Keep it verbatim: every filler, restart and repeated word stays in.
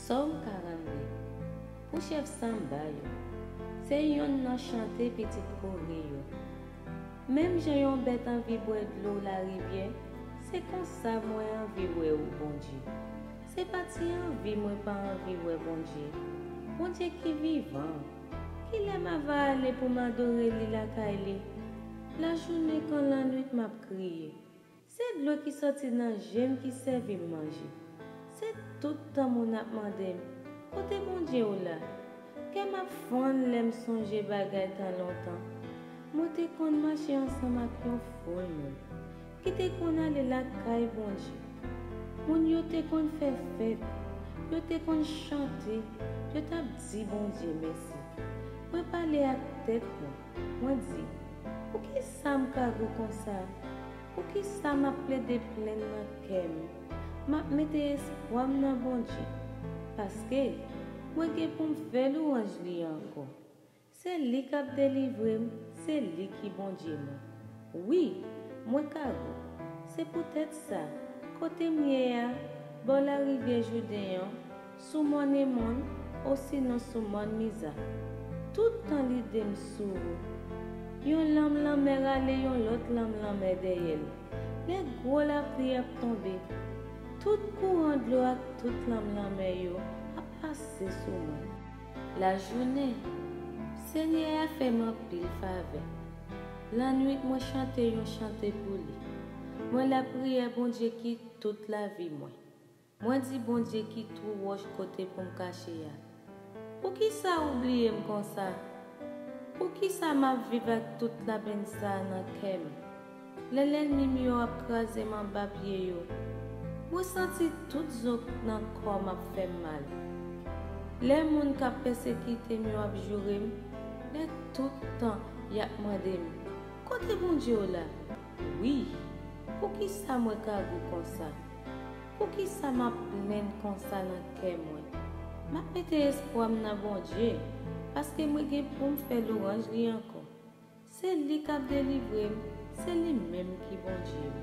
Sòm karannde. Pou chèf sanba yo. Se yonn nan chante pitit Kore yo. Menm jan yon bèt anvi bwè dlo larivyè, se konsa mwen anvi wè ou, Bondye. Se pa ti anvi mwen pa anvi wè Bondye. Bondye ki vivan. Kilè m ava ale pou m adore li lakay li? Lajounen kon lannwit m ap kriye. Se dlo ki soti nan je m ki sèvi m manje. Se tout tan moun ap mande m, "Kote Bondye w la?" Kè m ap fann lè m sonje bagay tan lontan. Mwen te konn mache ansanm ak yon foul moun ki te konn ale lakay Bondye. Moun yo te konn fè fèt, yo te konn chante, yo t ap di Bondye mèsi. Mwen pale ak tèt mwen, mwen di, "Poukisa m ka gou konsa? Poukisa m ap plede plenn nan kè m? M ap mete espwa m nan Bondye, paske mwen gen pou m fè lwanj li ankò. Se li k ap delivre m, se li ki Bondye mwen. Wi, mwen ka gou." Se poutèt sa, kote m ye a, bò larivyè Jouden an, sou mòn Emòn, osinon sou mòn Miza, tout tan lide m sou ou. Yon lanm lanmè rale yon lòt lanm lanmè dèyè l. Lè gwo lapli ap tonbe, tout kouran dlo ak tout lanm lanmè yo ap pase sou mwen. Lajounen, Senyè a fè m anpil favè. Lannwit, mwen chante yon chante pou li. Mwen lapriyè Bondye ki tout lavi mwen. Mwen di Bondye ki twou wòch kote pou m kache a, "Poukisa ou bliye m konsa? Poukisa m ap viv ak tout lapenn sa a nan kè m?" Lè lènmi m yo ap kraze m anba pye yo, mwen santi tout zo nan kò m ap fè m mal. Lè moun k ap pèsekite m yo ap joure m, lè tout tan y ap mande m, "Kote Bondye w la?" Wi, poukisa mwen ka gou konsa? Poukisa m ap plenn konsa nan kè mwen? M ap mete espwa m nan Bondye, paske mwen gen pou m fè lwanj li ankò. Se li k ap delivre m, se li menm ki Bondye m.